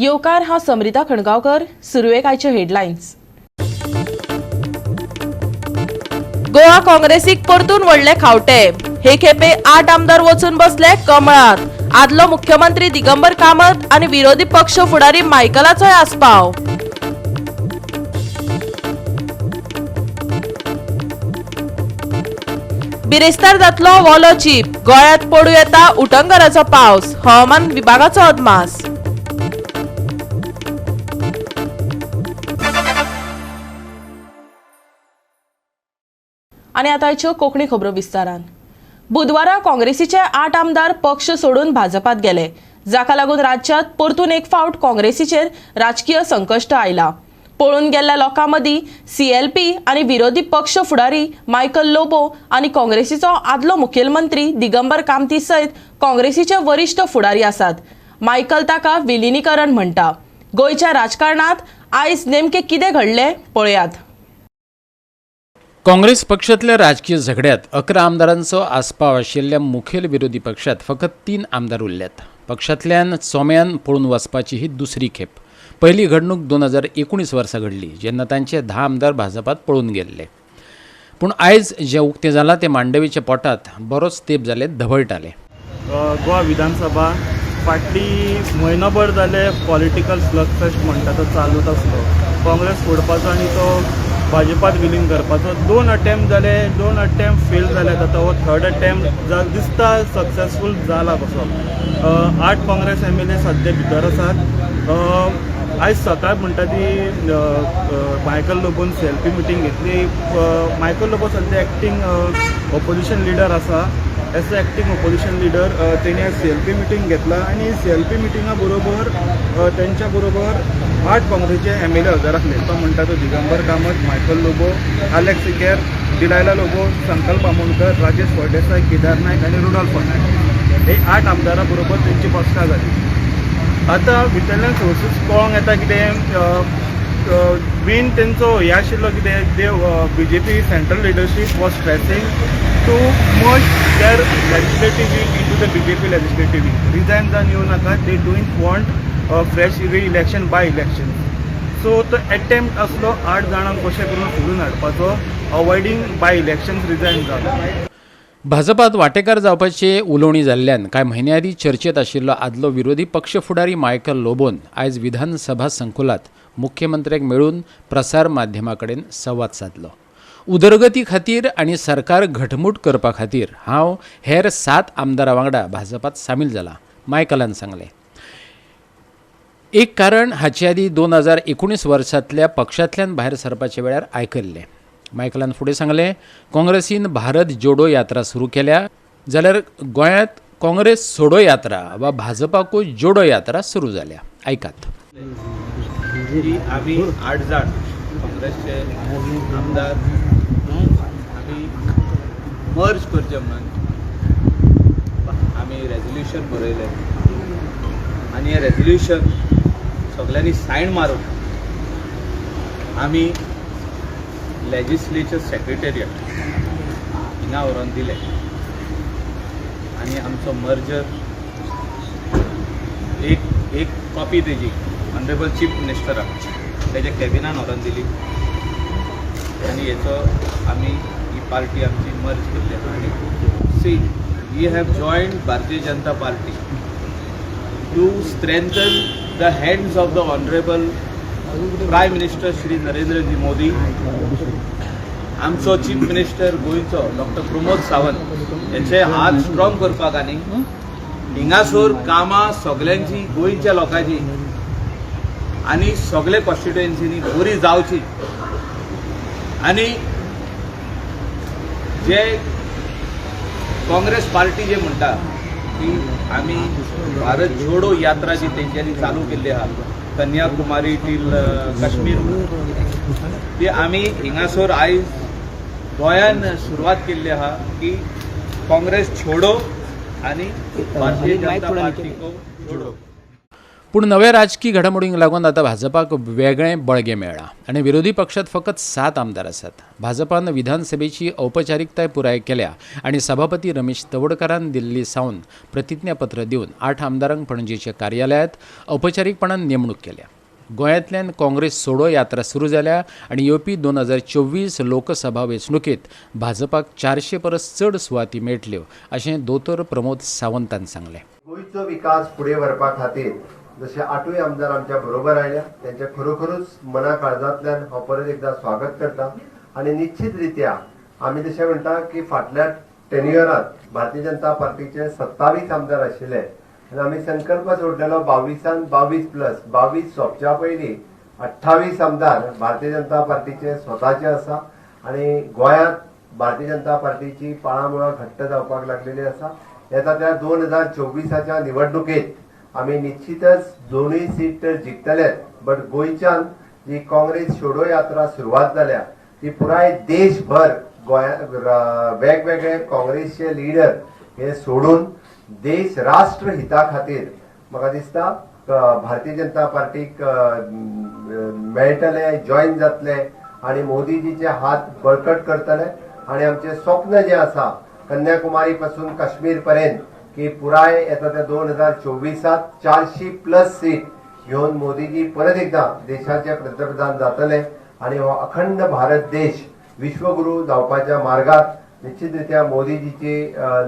येवकार, हांव समरिता खणगांवकर. सुरवेक आयच्यो हेडलायन्स. गोवा काँग्रेसीक परतून व्हडले खावटे. हे खेपे 8 आमदार वचून बसले कमळात. आदलो मुख्यमंत्री दिगंबर कामत आनी विरोधी पक्ष फुडारी मायकलाचोय आस्पाव. बिरेस्तार जातलो वोलो चीप. गोंयांत पडूं येता उटंगराचो पावस. हवामान विभागाचो अदमास. आनी आतां आयच्यो कोंकणी खबरो विस्तारान. बुधवारा काँग्रेसीचे 8 आमदार पक्ष सोडून भाजपात गेले, जाका लागून राज्यात परतून एक फावट काँग्रेसीचेर राजकीय संकश्ट आयला. पळून गेल्ल्या लोकां मदीं सीएलपी आनी विरोधी पक्ष फुडारी मायकल लोबो आनी काँग्रेसीचो आदलो मुखेलमंत्री दिगंबर कामती सयत काँग्रेसीचे वरिश्ठ फुडारी आसात. मायकल ताका विलिनीकरण म्हणटा. गोंयच्या राजकारणात आयज नेमकें कितें घडलें, पळयात. काँग्रेस पक्षांतल्या राजकीय झगड्यात 11 आमदारांचो आस्पाव आशिल्ल्या मुखेल विरोधी पक्षात फकत 3 आमदार उरल्यात. पक्षांतल्यान चोम्यान पळून वचपाची ही दुसरी खेप. पहिली घडणूक 2019 वर्सा घडली, जेन्ना तांचे 10 आमदार भाजपात पळून गेल्ले. पूण आयज जें उक्तें जालां तें मांडवीच्या पोटात बरोच तेंप जाले धवळटाले. गोवा विधानसभा फाटली म्हयनोभर जाले पॉलिटिकल स्लगफेस्ट म्हणटा तो चालूच आसलो. काँग्रेस फोडपाचो आनी तो भाजपात विलीन करपाचो दोन अटेम्प्ट जाले, दोन अटेम्प्ट फेल जाले. आतां हो थर्ड अटेम्प्ट दिसता सक्सेसफूल जाला कसो. 8 काँग्रेस एमएलए सद्या भितर आसात. आयज सकाळ म्हणटा ती मायकल लोबोन सीएलपी मिटींग घेतली. मायकल लोबो सद्या एक्टींग ऑपोजिशन लिडर आसा. As a acting opposition leader तेणी आयज सीएलपी मिटींग घेतला आनी सीएलपी मिटिंगा बरोबर तेंच्या बरोबर 8 काँग्रेसचे एमएलए हजर आसले. तो म्हणटा तो दिगंबर कामत, मायकल लोबो, आलेक्स सिकेर, डिलायला लोबो, संकल्प आमोणकर, राजेश फळदेसाय, केदार नायक आनी रुडॉल्फ नायक. हे 8 आमदारां बरोबर तेंची बसका जाली. आतां भितरल्यान सोर्सीस कळोंक येता कितें, मेन तेंचो हें आशिल्लो कितें, देव BJP central leadership was stressing to merge their legislative wing into the BJP legislative wing. Resign जावन येवं नाका, they don't want fresh re election, by election. So तो एटेम्प्ट आसलो 8 जाणांक कशें करून फुडून हाडपाचो, अवॉयडींग बाय इलेक्शन्स रिजायन जावन. भाजपात वांटेकार जावपाचे उलोवणी जाल्ल्यान कांय म्हयन्या आदीं चर्चेत आशिल्लो आदलो विरोधी पक्ष फुडारी मायकल लोबोन आयज विधानसभा संकुलात मुख्यमंत्र्याक मेळून प्रसार माध्यमां कडेन संवाद सादलो. उदरगती खातीर आनी सरकार घटमूट करपा खातीर हांव हेर 7 आमदारां वांगडा भाजपात सामील जाला, मायकलान सांगलें. एक कारण हाचे आदीं 2019 वर्सांतल्या पक्षांतल्यान भायर सरपाच्या वेळार आयकल्लें. मायकलान फुडें सांगलें, काँग्रेसीन भारत जोडो यात्रा सुरू केल्या जाल्यार गोंयांत काँग्रेस सोडो यात्रा वा भाजपाको जोडो यात्रा सुरू जाल्या. आयकात. की आमी 8 जाण काँग्रेसचे आमदार आमी मर्ज करचे म्हणून आमी रेजोल्युशन बरयलें आनी हें रेजोल्युशन सगल्यांनी सायन मारून आमी लेजिस्लेचर सेक्रेटेरियट हिंगा व्हरोन दिलें आनी आमचो मर्जर एक एक कॉपी तेजी ऑनरेबल चीफ मिनिस्टराक तेज्या कॅबिनान व्हरोन दिली आनी हेचो आमी ही पार्टी आमची मर्ज केल्ली आसा. आनी see, we have joined Bharatiya Janata Party to strengthen the hands of the honourable Prime Minister Shri Narendraji Modi, आमचो चीफ मिनिस्टर गोंयचो डॉक्टर प्रमोद सावंत हेचे हात स्ट्रॉंग करपाक आनी हिंगासर कामां सगल्यांची गोंयच्या लोकांची आनी सगळे कॉन्स्टिट्युएन्सीनी बरी जावची आनी जे काँग्रेस पार्टी जे म्हणटा की आमी भारत जोडो यात्रा जी तेंच्यांनी चालू केल्ली आहा कन्याकुमारी टील काश्मीर, ती आमी हिंगासर आयज गोंयान सुरवात केल्ली आहा की काँग्रेस छोडो आनी भारतीय जनता पार्टी को जोडो. पूण नव्या राजकी घडामोडींक लागून आतां भाजपाक वेगळें बळगें मेळ्ळां आनी विरोधी पक्षांत फकत 7 आमदार आसात. भाजपान विधानसभेची औपचारिकताय पुराय केल्या आनी सभापती रमेश तवडकारान दिल्ली सावन प्रतिज्ञापत्र दिवन 8 आमदारांक पणजेच्या कार्यालयांत औपचारीकपणान नेमणूक केल्या. गोंयांतल्यान काँग्रेस सोडो यात्रा सुरू जाल्या आनी येवपी 2024 लोकसभा वेंचणुकेंत भाजपाक 400 परस चड सुवाती मेळटल्यो अशें दोतोर प्रमोद सावंतान सांगलें. गोंयचो विकास फुडें व्हरपा खातीर जशे 8 आमदार आमच्या बरोबर आयल्या त्यांचे खरोखरूच मना काळजांतल्यान हांव परत एकदा स्वागत करता आनी निश्चित रित्या आमी जशें म्हणटा की फाटल्या टेन्युअरांत भारतीय जनता पार्टीचे 27 आमदार आशिल्ले आनी आमी संकल्प सोडलेलो 22 22 प्लस 22 सोंपच्या पयलीं 28 आमदार भारतीय जनता पार्टीचे स्वताचे आसा आनी गोंयांत भारतीय जनता पार्टीची पाळामुळां घट्ट जावपाक लागलेली आसा. येता त्या 2024च्या निवडणुकेत आमी निश्चितच 2 सीट तर जिखतलेच, बट गोंयच्यान जी काँग्रेस छोडो यात्रा सुरवात जाल्या ती पुराय देशभर गोंया वेगवेगळे काँग्रेसचे लिडर हे सोडून देश राष्ट्र हिता खातीर म्हाका दिसता भारतीय जनता पार्टीक मेळटले, जॉयन जातले आनी मोदीजीचे हात बळकट करतले आनी आमचें स्वप्न जें आसा कन्याकुमारी पासून काश्मीर पर्यंत की पुराय येता त्या 2024 400 प्लस सीट घेवन मोदीजी परत एकदा देशाचे पंतप्रधान जातले आनी हो अखंड भारत देश विश्वगुरू जावपाच्या मार्गात निश्चितरित्या मोदीजीची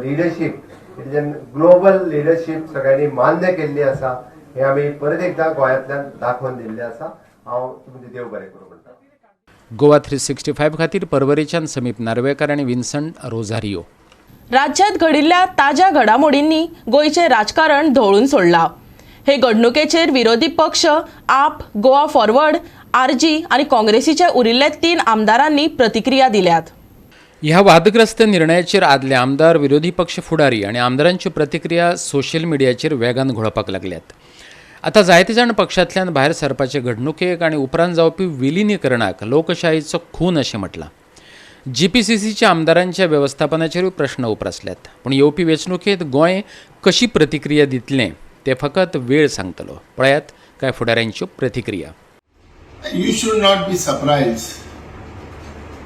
leadership, it is an global leadership सगळ्यांनी मान्य केल्ली आसा हे आमी परत एकदा गोंयांतल्यान दाखोवन दिल्लें आसा. हांव तुमचें देव बरें करूं म्हणटा. गोवा 365 खातीर परवरेच्यान समीप नार्वेकर आनी विन्संट रोझारियो. राज्यात घडिल्ल्या ताज्या घडामोडींनी गोंयचें राजकारण धवळून सोडलां. हे घडणुकेचेर विरोधी पक्ष आप, गोवा फॉरवर्ड, आरजी आनी काँग्रेसीचे उरिल्ले 3 आमदारांनी प्रतिक्रिया दिल्यात. ह्या वादग्रस्त निर्णयाचेर आदले आमदार, विरोधी पक्ष फुडारी आनी आमदारांच्यो प्रतिक्रिया सोशल मिडियाचेर वेगान घोळपाक लागल्यात. आतां जायते जाण पक्षांतल्यान भायर सरपाचे घडणुकेक आनी उपरांत जावपी विलिनीकरणाक लोकशाहीचो खून अशें म्हटलां. जीपीसीसीच्या आमदारांच्या वेवस्थापनाचेरूय प्रश्न उप्रासल्यात. पूण येवपी वेंचणुकेंत गोंय कशी प्रतिक्रिया दितलें तें फकत वेळ सांगतलो. पळयात कांय फुडाऱ्यांच्यो प्रतिक्रिया. You should not be surprise.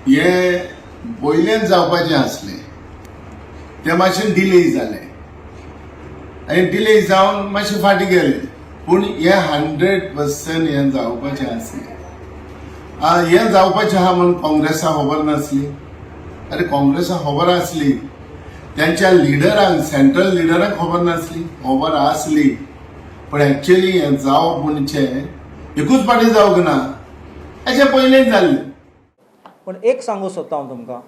हे पयल्यान जावपाचें आसलें तें मातशें डिले जालें आनी डिले जावन मातशें फाटीं गेलें, पूण हें 100% हें जावपाचें आसलें. हें जावपाचें आहा म्हूण काँग्रेसाक खबर नासली. अरे काँग्रेसाक खबर आसली, त्यांच्या लिडरांक, सेंट्रल लिडरांक खबर नासली, खबर आसली, पूण एक्चुअली हें जावप म्हणचे एकूच फावटी जावंक ना, हेचे पयलेंच जाल्लें. पूण एक सांगू सोदता हांव तुमकां,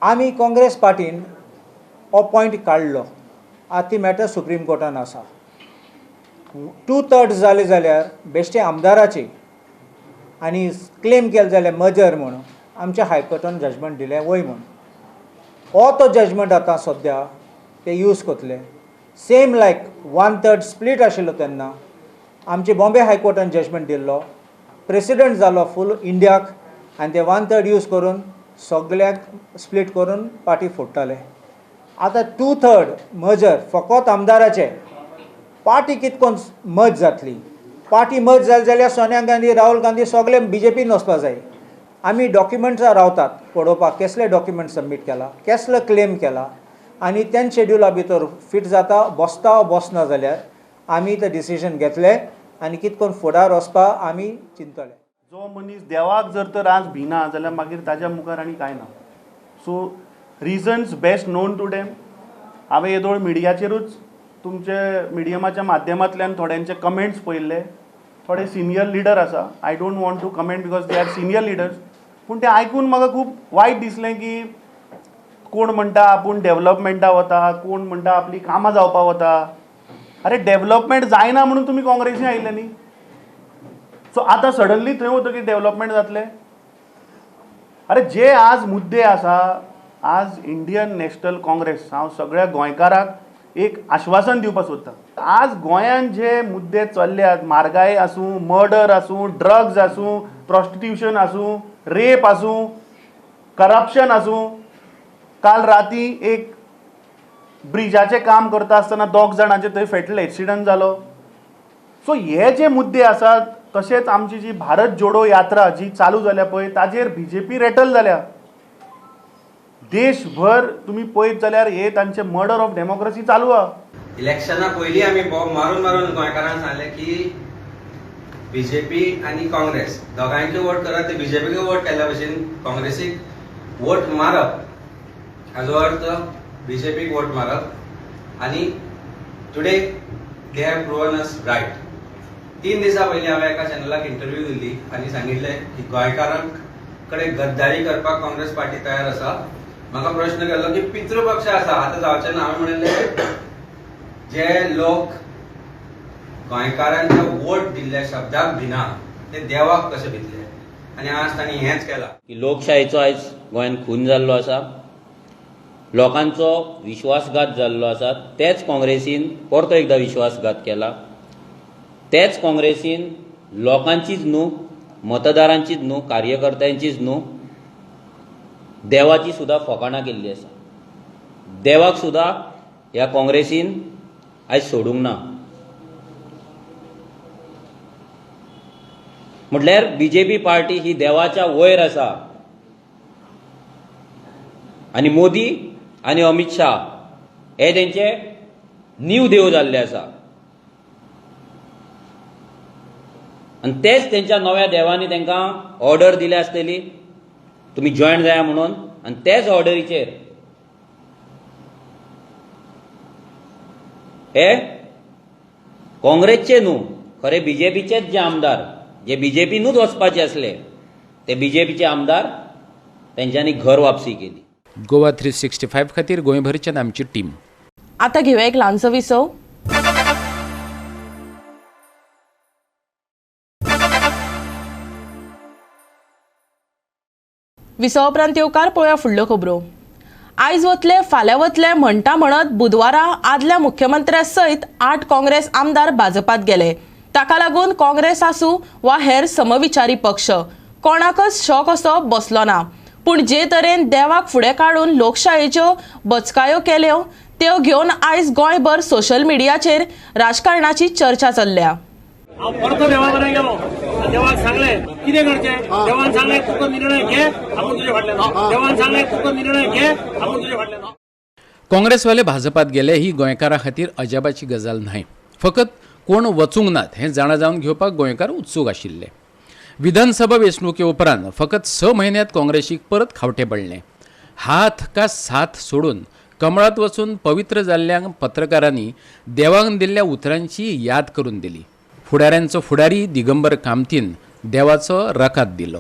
आमी काँग्रेस पार्टीन हो पॉयंट काडलो, आतां ती मॅटर सुप्रीम कोर्टान आसा. 2/3 जाले जाल्यार बेश्टे आमदाराची आनी क्लेम केले जाल्यार मजर म्हणून आमच्या हायकोर्टान जजमेंट दिलें वय म्हूण, हो तो जजमेंट आतां सद्या ते यूज करतले. सेम लायक 1/3 स्प्लीट आशिल्लो तेन्ना आमचे बॉम्बे हायकोर्टान जजमेंट दिल्लो, प्रेसिडेंट जालो फूल इंडियाक आनी ते 1/3 यूज करून सगळ्याक स्प्लीट करून पार्टी फोडटाले. आतां 2/3 मजर फकत आमदाराचे, पार्टी कितकोन मर्ज जातली? पार्टी मर्ज जाली जाल्यार सोनिया गांधी, राहुल गांधी सगळे बीजेपीन वचपा जाय. आमी डॉक्युमेंट्सां रावतात पळोवपाक कसले डॉक्युमेंट सबमीट केला, कसलो क्लेम केला आनी तेन शेड्युला भितर फिट जाता बसता बसना जाल्यार आमी ते डिसिजन घेतले आनी कितकोन फुडार वचपा आमी चिंतले. जो मनीस देवाक जर तर आज भिना जाल्यार मागीर ताज्या मुखार आनी कांय ना. So reasons best known to them. हांवें येदोळ मिडियाचेरूच तुमचे मिडियमाच्या माध्यमांतल्यान थोड्यांचे कमेंट्स पळयल्ले, थोडे सिनियर लिडर आसा, I don't want to comment because they are senior leaders, पूण ते आयकून म्हाका खूब वायट दिसलें की कोण म्हणटा आपूण डेवलपमेंटा वता, कोण म्हणटा आपली कामां जावपा वता. अरे डेवलपमेंट जायना म्हणून तुमी काँग्रेसी आयिल्ले न्ही, सो आतां सडनली थंय वतकीर डेवलपमेंट जातलें? अरे जे आज मुद्दे आसा, आज इंडियन नॅशनल काँग्रेस, हांव सगळ्या गोंयकाराक एक आश्वासन दिवपाक सोदता, आज गोंयांत जे मुद्दे चल्ल्यात, म्हारगाय आसूं, मर्डर आसूं, ड्रग्स आसूं, प्रॉस्टिट्यूशन आसूं, रेप आसूं, करप्शन आसूं, काल राती एक ब्रिजाचें काम करता आसतना 2 जाणांचे थंय फेटल एक्सिडंट जालो. सो हे जे मुद्दे आसात, तशेंच आमची जी भारत जोडो यात्रा जी चालू जाल्या पळय ताजेर बीजेपी रेटल जाल्या. देशभर तुमी पळयत जाल्यार हे तांचे मर्डर ऑफ डेमोक्रेसी चालू आहा. इलेक्शना पयलीं आमी मारून मारून गोंयकारांक सांगलें की बीजेपी आनी काँग्रेस दोगांयकय वोट करात, ते बीजेपीक वोट केल्ल्या भशेन काँग्रेसीक वोट मारप हाजो अर्थ बीजेपीक वोट मारप. आनी today they have proven us right. 3 दिसां पयलीं हांवें एका चॅनलाक इंटरव्यू दिल्ली आनी सांगिल्लें की गोंयकारांक कडेन गद्दारी करपाक काँग्रेस पार्टी तयार आसा. म्हाका प्रश्न केल्लो की पितृपक्ष आसा, आतां जावचें ना. हांवें म्हणिल्लें जे लोक गोंयकारांच्या वोट दिल्ल्या शब्दाक भिना ते देवाक कशे भितले, आनी आज तांणी हेंच केलां. की लोकशाहीचो आयज गोंयांत खून जाल्लो आसा, लोकांचो विश्वासघात जाल्लो आसा. तेच काँग्रेसीन परतो एकदां विश्वासघात केला. तेच काँग्रेसीन लोकांचीच न्हू, मतदारांचीच न्हू, कार्यकर्त्यांचीच न्हू, देवाची सुद्दां फकाणां केल्ली आसा. देवाक सुद्दां ह्या काँग्रेसीन आयज सोडूंक ना. म्हटल्यार बीजेपी पार्टी ही देवाच्या वयर आसा आनी मोदी आनी अमित शाह हे तेंचे नीव देव जाल्ले आसा. आनी तेच तेंच्या नव्या देवांनी तांकां ऑर्डर दिल्या आसतली तुमी जॉयन जाया म्हणून, आनी तेच ऑर्डरीचेर हे काँग्रेसचे न्हू, खरे बीजेपीचेच जे आमदार, जे बीजेपीनूच वचपाचे आसले ते बीजेपीचे आमदार तेंच्यांनी घर वापसी केली. गोवा 365 खातीर गोंयभरच्यान आमची टीम. आता घेवया एक ल्हानसो विसव. विसवा उपरांत येवकार पळोवया फुडल्यो खबरो. आयज वतले फाल्यां वतले म्हणटा म्हणत बुधवारा आदल्या मुख्यमंत्र्या सयत 8 काँग्रेस आमदार भाजपात गेले. ताका लागून काँग्रेस आसूं वा हेर समविचारी पक्ष कोणाकच शॉक असो बसलो ना. पूण जे तरेन देवाक फुडें काडून लोकशायेच्यो बचकायो केल्यो त्यो घेवन आयज गोंयभर सोशल मिडियाचेर राजकारणाची चर्चा चल्ल्या. हांव परतो देवा कडेन गेलो, देवाक सांगलें कितें करचें. देवान सांगलें तुका निर्णय घे, आपूण तुजे फाटल्यान. देवान सांगलें तुका निर्णय घे, आपूण तुजे फाटल्यान. काँग्रेसवाले भाजपात गेले ही गोंयकारां खातीर अजाबाची गजाल न्हय. फकत कोण वचूंक नात हें जाणा जावन घेवपाक गोंयकार उत्सूक आशिल्ले. विधानसभा वेंचणुके उपरांत फकत 6 म्हयन्यांत काँग्रेसीक परत खावटें पडलें. हात का साथ सोडून कमळात वचून पवित्र जाल्ल्यांक पत्रकारांनी देवाक दिल्ल्या उतरांची याद करून दिली. फुडाऱ्यांचो फुडारी दिगंबर कामतीन देवाचो रकाद दिलो.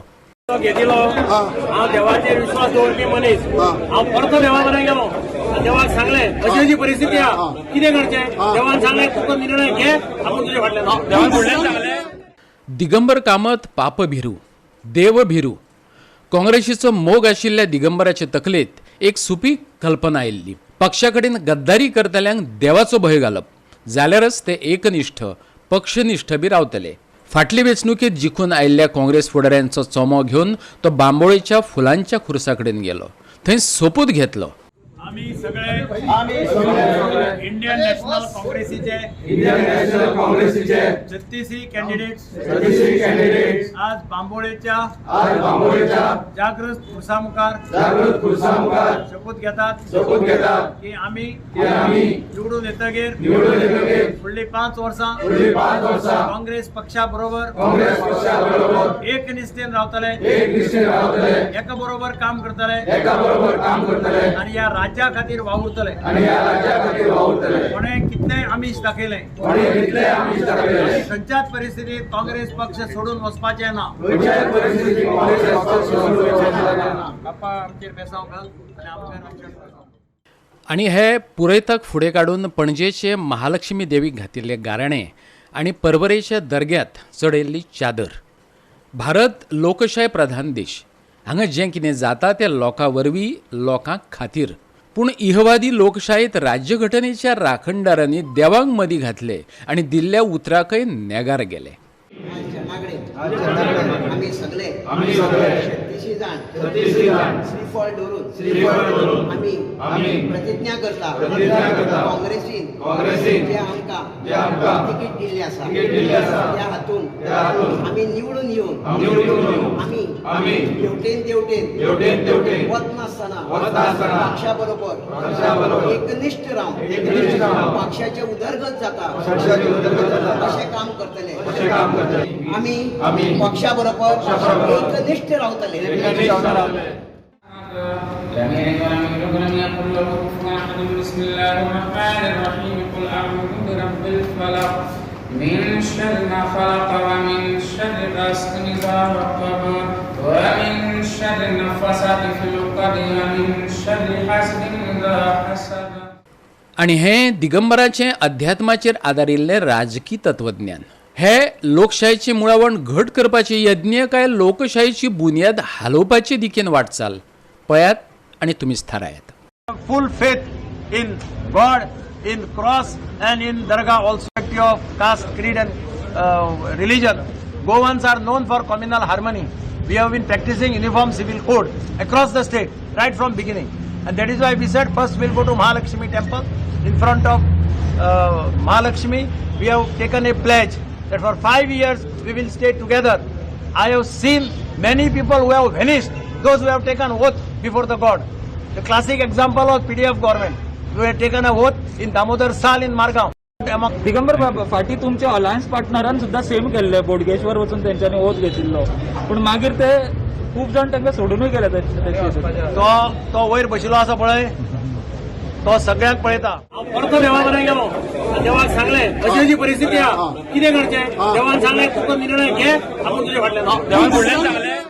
घेतिलो हांव देवाचेर विश्वास दवरपी मनीस. हांव परतो देवा कडेन गेलो, देवाक सांगलें अशी अशी परिस्थिती आहा, कितें करचें. देवान सांगलें तुका निर्णय घे, आपूण तुजे फाटल्यान. देवान फुडल्यान सांगलें. दिगंबर कामत पापभिरू, देवभिरू, काँग्रेसीचो मोग आशिल्ल्या दिगंबराचे तकलेंत एक सुपी कल्पना आयिल्ली. पक्षा कडेन गद्दारी करतल्यांक देवाचो भंय घालप जाल्यारच ते एकनिश्ठ पक्षनिश्ठ बी रावतले. फाटले वेंचणुकेंत जिखून आयिल्ल्या काँग्रेस फुडाऱ्यांचो चोमो घेवन तो बांबोळेच्या फुलांच्या खुर्सा कडेन गेलो. थंय सोपूत घेतलो. आमी सगळे इंडियन नॅशनल काँग्रेसीचे 36 कॅन्डिडेट्स आज बांबोळेच्या जागृत पुरुषामुखार शपथ घेतात की आमी निवडून येतगीर फुडली 5 वर्सां काँग्रेस पक्षा बरोबर एकनिष्ठेन रावतले, एका बरोबर काम करतले आनी ह्या राज्या खातीर वावुरतले. कोणे कितलें आमिष दाखयलें, खंयच्याच परिस्थितीत काँग्रेस पक्ष सोडून वचपाचें ना. बाप्पा आमचेर बेसांव घाल आनी आमकां रक्षण कर. आनी हे पुरयताक फुडें काडून पणजेचे महालक्ष्मी देवीक घातिल्ले गाराणें आनी परवरेच्या दर्ग्यांत चडयल्ली चादर. भारत लोकशाय प्रधान देश. हांगा जें कितें जाता तें लोकां वरवीं लोकां खातीर. पूण इहवादी लोकशायेत राज्यघटनेच्या राखणदारांनी देवांक मदीं घातले आनी दिल्ल्या उतराकय नेगार गेले. आमी सगळे जाण श्रीफळ धरून आमी प्रतिज्ञा करता काँग्रेसीन जे आमकां तिकीट दिल्लें आसा त्या हातून आमी निवडून येवन आमी हेवटेन तेवटेन वचनासतना पक्षा बरोबर एकनिश्ठ रावन पक्षाचे उदरगत जाता अशें काम करतले. आमी पक्षा बरोबर एकनिश्ठ रावतले. من شر ما خلق ومن شر غاسق إذا وقب ومن شر النفاثات في العقد ومن شر حاسد إذا حسد. आनी हें दिगंबराचें अध्यात्माचेर आदारिल्लें राजकी तत्वज्ञान हे लोकशाहीची मुळावण घट करपाची यज्ञ काय लोकशाहीची बुन्याद हालोवपाचे दिकेन वाटचाल पळयात आनी तुमीच थारायात. Full faith in God, in cross and in dargah also of caste, creed and religion. Goans are known for communal harmony. We have been practicing uniform civil code across the state right from beginning, and that is why we said first we'll go to Mahalakshmi temple. In front of Mahalakshmi we have taken a pledge that for 5 years we will stay together. I have seen many people who have vanished, those who have taken oath before the God. The classic example of PDF government, who had taken a oath in Damodar Sal in Margao. Digambar बाब, फाटी तुमच्या alliance पार्टनरान सुद्दां same केल्ले, बोडगेश्वर वचून तेंच्यांनी oath घेतिल्लो, पूण मागीर ते खूब जाण तांकां सोडूनय गेले. तो तो वयर बशिल्लो आसा पळय, तो सगळ्यांक पळयता. हांव परतो देवा कडेन गेलो, देवाक सांगलें अशी अशी परिस्थिती आहा, कितें करचें. देवान सांगलें तुका निर्णय घे, आपूण तुजे फाटल्यान. देवान फुडल्यान सांगलें.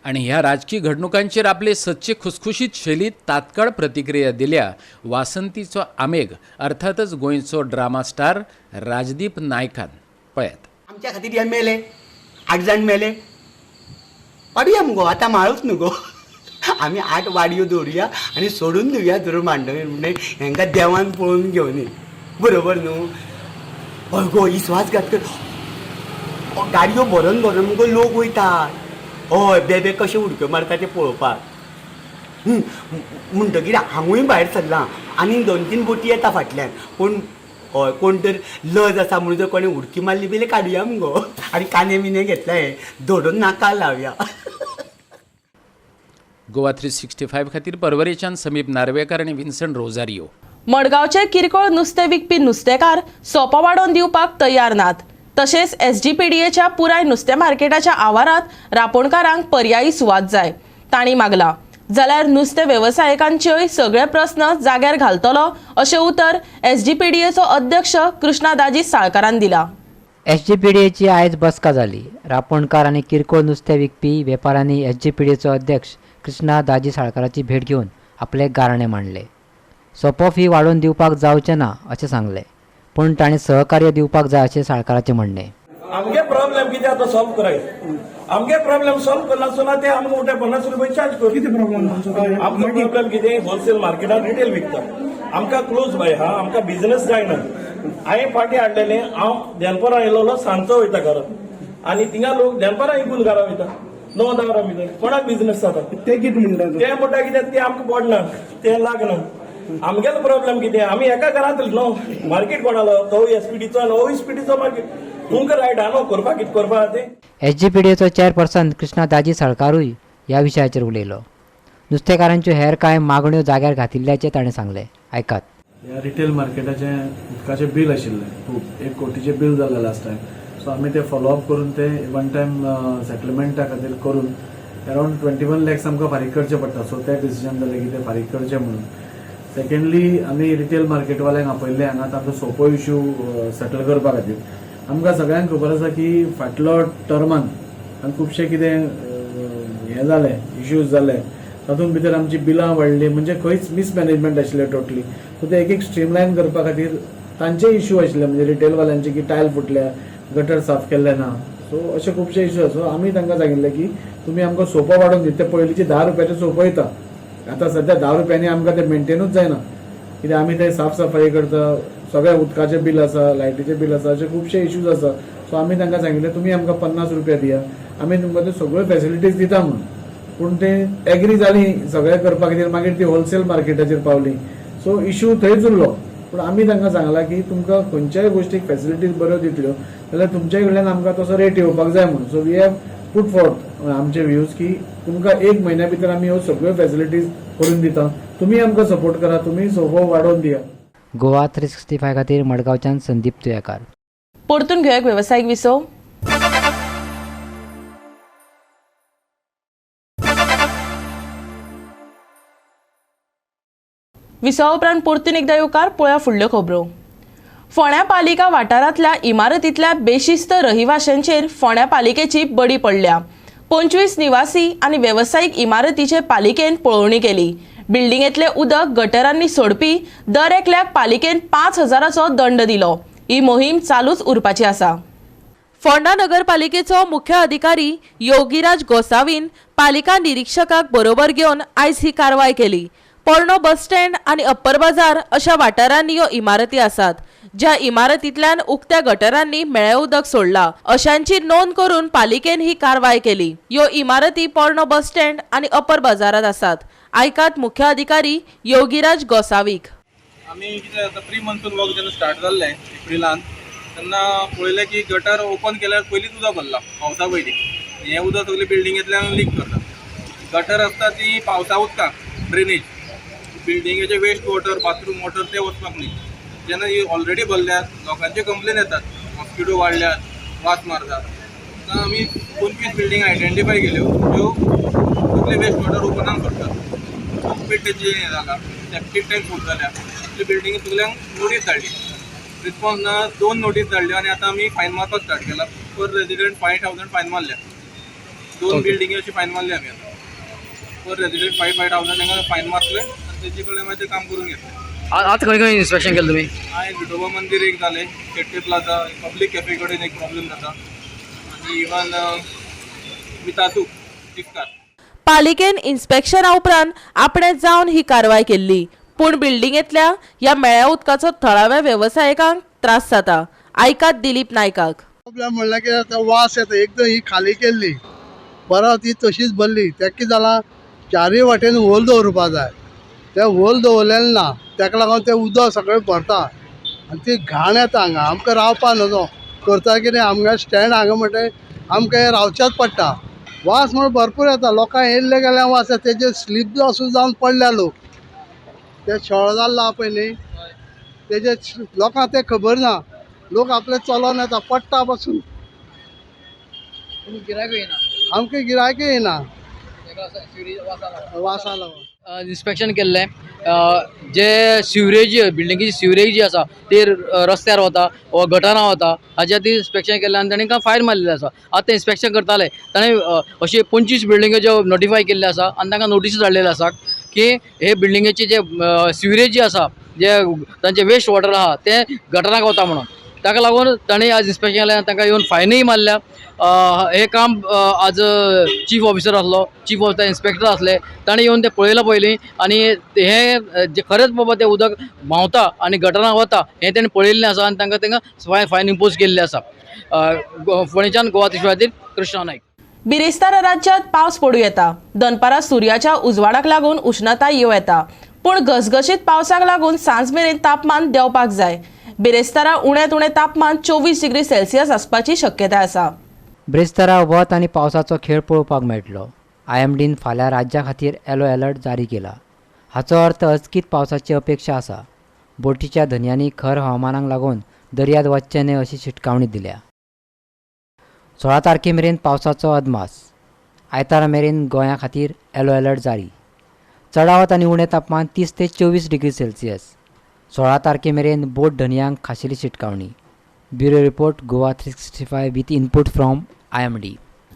आनी ह्या राजकी घडणुकांचेर आपले सदचे खुसखुशीत शैलीत तात्काळ प्रतिक्रिया दिल्या वासंतीचो आमेग अर्थातच गोंयचो ड्रामा स्टार राजदीप नायकान. पळयात. आमच्या खातीर हे मेले, 8 जाण मेले, वाडुया मुगो आतां माळूच न्हू गो, आमी 8 वाडयो दवरुया आनी सोडून दिवया धरून मांडवी म्हणजे हेंकां देवान पळोवन घेवनी, बरोबर न्हू. हय गो, विश्वासघात कर, गाडयो भरून भरून मुगो लोक वयतात. हय, बेबे कशे उडक्यो मारता ते पळोवपाक. म्हणटकीर हांवूय भायर सरलां आनी 2-3 बोटी येता फाटल्यान, पूण हय कोण तर लज आसा म्हणून जर कोणें उडकी मारली बिले काडुया मुगो, आनी काने बिने घेतले धरून नाका लावया. गोवा 365 खातीर परवरेच्यान समीप नार्वेकर आनी विन्सन रोजारियो. मडगांवचे किरकोळ नुस्तें विकपी नुस्तेकार सोपो वाडोवन दिवपाक तयार नात. तशेंच एसजीपीडीएच्या पुराय नुस्तें मार्केटाच्या आवारांत रापोणकारांक पर्यायी सुवात जाय तांणी मागला. जाल्यार नुस्तें वेवसायिकांच्योय सगळे प्रस्न जाग्यार घालतलो अशें उतर एसजीपीडीएचो अध्यक्ष कृष्णा दाजी साळकारान दिला. एसजीपीडीएची आयज बसका जाली. रापोणकार आनी किरकोळ नुस्तें विकपी वेपाऱ्यांनी एसजीपीडीएचो अध्यक्ष कृष्णा दाजी साळकाराची भेट घेवन आपले गाराणें मांडले. सोपो फी वाडोवन दिवपाक जावचें ना अशें सांगलें, पूण ताणें सहकार्य दिवपाक जाय अशें साळकाराचें म्हणणें. आमगे प्रॉब्लेम कितें आतां सॉल्व कराय, आमगे प्रॉब्लेम सॉल्व करनासतना ते आमकां उठे 50 रुपये चार्ज कर. कितें प्रॉब्लेम आमचो? प्रॉब्लेम कितें, होलसेल मार्केटान रिटेल विकता, आमकां क्लोज बाय आहा, आमकां बिझनस जायना. हांवें फाटीं हाडलेलें, हांव देनपरां येयलेलो, सांजचो वयता घरा आनी थिंगा लोक देनपरां विकून घरा वयता 9-10 वरां भितर. कोणाक बिझनस जाता? ते कितें म्हणटा? ते म्हणटा कितें ते आमकां पडना, ते लागना. आमगेलो प्रॉब्लेम कितें, आमी एका घरांत न्हू मार्केट कोणालो, तो एसपीटीचो आनी ओ एसपीटीचो मार्केट, तुमकां रायट आहा न्हू करपाक, कितें करपा तें. एसजीपीडीएचो चेअरपर्सन कृष्णा दाजी साळकारूय ह्या विशयाचेर उलयलो. नुस्तेकारांच्यो हेर कांय मागण्यो जाग्यार घातिल्ल्याचें ताणें सांगलें. आयकात. ह्या रिटेल मार्केटाचें उदकाचें बील आशिल्लें खूब, 1 कोटीचें बील जालें लास्ट टायम. सो आमी ते फॉलोअप करून ते वन टायम सेटलमेंटा खातीर करून अरावंड 21 लॅक्स आमकां फारीक करचे पडटा. सो ते डिसिजन जालें की ते फारीक करचे म्हणून. सेकंडली आमी रिटेल मार्केटवाल्यांक आपयल्ले हांगा तांचो सोपो इश्यू सेटल करपा खातीर. आमकां सगळ्यांक खबर आसा की फाटलो टर्मान आनी खुबशें कितें हें जालें, इश्यूज जाले, तातूंत भितर आमची बिलां वाडली, म्हणजे खंयच मिसमॅनेजमेंट आशिल्लें टोटली. सो ते एक एक स्ट्रीमलायन करपा खातीर तांचे इश्यू आशिल्ले, म्हणजे रिटेलवाल्यांचे की टायल फुटल्या, गटर साफ केल्ले ना, सो अशे खुबशे इश्यू आसा. सो आमी तांकां सांगिल्लें की तुमी आमकां सोपो वाडोवन दिता, ते पयलींचे 10 रुपयाचे सोपो येता, आतां सद्या 10 रुपयांनी आमकां ते मेंटेनूच जायना, कित्याक आमी ते साफ सफाई करता, सगळें उदकाचें बील आसा, लायटीचें बील आसा, अशे खुबशे इश्यूज आसा. सो आमी तांकां सांगिल्लें तुमी आमकां 50 रुपया दिया, आमी तुमकां त्यो सगळ्यो फेसिलिटीज दिता म्हणून. पूण ते एग्री जाली सगळें करपा खातीर, मागीर ती होलसेल मार्केटाचेर पावली. सो इशू थंयच उरलो. पूण आमी तांकां सांगलां की तुमकां खंयच्याय गोश्टीक फॅसिलिटीज बऱ्यो दितल्यो जाल्यार तुमच्या कडल्यान आमकां तसो रेट येवपाक जाय म्हणून. So we have put forth आमचे व्ह्यूज की तुमकां 1 म्हयन्या भितर आमी ह्यो सगळ्यो फॅसिलिटीज करून दिता, तुमी आमकां सपोर्ट करा, तुमी सोफो वाडोवन दिया. गोवा 365 खातीर मडगांवच्यान संदीप तुयेकार. परतून घेवया वेवसायीक विसव. विसवा उपरांत परतून एकदा येवकार पळया फुडल्यो खबरो. फोंड्या पालिका वाठारांतल्या इमारतींतल्या बेशिस्त रहिवाशांचेर फोंड्या पालिकेची बडी पडल्या. 25 निवासी आनी वेवसायीक इमारतीचे पालिकेन पळोवणी केली. बिल्डिंगेंतलें उदक गटरांनी सोडपी दर एकल्याक पालिकेन 5,000चो दंड दिलो. ही मोहीम चालूच उरपाची आसा. फोंडा नगरपालिकेचो मुख्य अधिकारी योगीराज गोसावीन पालिका निरीक्षकाक बरोबर घेवन आयज ही कारवाय केली. पोरणो बस स्टँड आनी अप्पर बाजार अशा वाठारांनी ह्यो इमारती आसात, ज्या इमारतींतल्यान उक्त्या गटरांनी मेळ्ळे उदक सोडला अशांची नोंद करून पालिकेन ही कारवाय केली. ह्यो इमारती पोरणो बस स्टँड आनी अप्पर बाजारात आसात. आयकात मुख्य अधिकारी योगीराज गोसावीक. आमी कितें जाता, प्री मॉन्सून वर्क जेन्ना स्टार्ट जाल्लें एप्रिलान, तेन्ना पळयलें की गटर ओपन केल्यार पयलींच उदक भरलां पावसा पयलीं. हें उदक सगळें बिल्डिंगेंतल्यान लीक करता. गटर आसता ती पावसा उदकाक ड्रेनेज, बिल्डिंगेचे वेस्ट वॉटर, बाथरूम वॉटर ते वचपाक न्ही. जेन्ना ही ऑलरेडी भरल्यात, लोकांचे कंप्लेन येतात, मॉस्किटो वाडल्यात, वास मारतात. तेन्ना आमी 25 बिल्डींग आयडेंटिफाय केल्यो ज्यो सगळे वेस्ट वॉटर ओपनाक सोडटात. कोकपीट तेजी हें जाला, सेप्टीक टँक फूल जाल्या, असले बिल्डिंगी सगल्यांक नोटीस धाडली. रिस्पॉन्स ना, 2 नोटीस धाडल्यो आनी आतां आमी फायन मारपाक स्टार्ट केला. पर रेजिडंट 5,000 फायन मारल्या. 2 बिल्डिंगी अशी फायन मारली आमी आतां. पर रेजिडंट 5,000 तांकां फायन मारतले आनी तेजे कडल्यान मागीर ते काम करून घेतले. आतां खंय खंय इन्स्पेक्शन केलें तुमी? आयज विठोबा मंदीर एक जालें, शेट्टी प्लाजा, पब्लीक कॅफे कडेन एक प्रॉब्लेम जाता, आनी इवन मितासूक इफ्तार. पालिकेन इन्स्पेक्शना उपरांत आपणे जावन ही कारवाय केल्ली, पूण बिल्डिंगेंतल्या ह्या मेळ्या उदकाचो थळाव्या वेवसायिकांक त्रास जाता. आयकात दिलीप नायकाक. प्रॉब्लेम म्हणल्यार कितें जाता, वास येता. एकदम ही खाली केल्ली परत ती तशीच भरली. तेका कितें जालां, चारूय वाटेन होल दवरपा जाय, ते होल दवरलेले ना, ताका लागून तें उदक सगळें भरता आनी ती घाण येता हांगा. आमकां रावपा नजो करता कितें, आमगे स्टँड हांगा म्हणटा आमकां हें रावचेंच पडटा. वास म्हण भरपूर येता, लोकांक येयल्ले गेल्यार वास येता. तेजे स्लीप आसून जावन पडल्या लोक, ते शेळो जाल्लो आहा पळय न्ही, तेजे लोकांक तें खबर ना. लोक आपले चलोन येता, पडटा पसून. आमकां गिरायकूय येना वासा लागून. इन्स्पेक्शन केल्लें, जे सिवरेज बिल्डिंगेची सिवरेज जी आसा ती रस्त्यार वता वा गटारां वता, हाज्या खातीर इन्स्पेक्शन केल्लें आनी तांकां फायन मारलेलें आसा. आतां ते इन्स्पेक्शन करताले, ताणें अशी 25 बिल्डिंग्यो ज्यो नोटिफाय केल्ल्यो आसा आनी तांकां नोटीस धाडलेल्यो आसा की हे बिल्डिंगेची जे सिवरेज जी आसा, जे तांचे वेस्ट वॉटर आहा तें गटारांक वता म्हणून. ताका लागून ताणें आज इन्स्पेक्शन केलें, तांकां येवन फायनूय मारल्या. हें काम आज चीफ ऑफिसर आसलो, चीफ ऑफिसर इन्स्पेक्टर आसले, ताणें येवन तें पळयलां पयलीं आनी हें जें खरेंच बाबा तें उदक व्हांवता आनी गटरां वता हें ताणें पळयल्लें आसा आनी तांकां तांकां फायन इम्पोज केल्लें आसा. फोंडेच्यान गोवा 365 खातीर कृष्णा नायक. बिरेस्तारा राज्यांत पावस पडूं येता. दनपारां सुर्याच्या उजवाडाक लागून उश्णताय येवं येता, पूण घसघशीत पावसाक लागून सांज मेरेन तापमान देंवपाक जाय. बिरेस्तारा उण्यांत उणें तापमान 24 डिग्री सेल्सियस आसपाची शक्यताय आसा. ब्रेस्तारा वत आनी पावसाचो खेळ पळोवपाक मेळटलो. आयएमडीन फाल्यां राज्या खातीर येलो अलर्ट जारी केला. हाचो अर्थ अचकीत पावसाची अपेक्षा आसा. बोटीच्या धनयांनी खर हवामानाक लागून दर्यांत वचचें न्हय अशी शिटकावणी दिल्या. 16 तारखे मेरेन पावसाचो अदमास. आयतारा मेरेन गोंया खातीर येलो अलर्ट जारी. चडावत आनी उणें तापमान 30 ते 24 डिग्री सेल्सियस. 16 तारखे मेरेन बोट धनयांक खाशेली शिटकावणी. Bureau report, Goa 365 with input from IMD.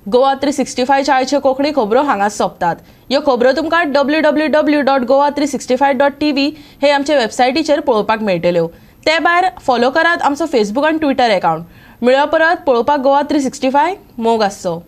Goa 365 आयच्यो कोंकणी खबरो हांगा सोंपतात. ह्यो खबरो तुमकां www.goa365.tv हे आमचे वेबसायटीचेर पळोवपाक मेळटल्यो. ते भायर फॉलो करात आमचो फेसबूक आनी ट्विटर अकाउंट. मेळया परत पळोवपाक गोवा 365. मोग आसचो.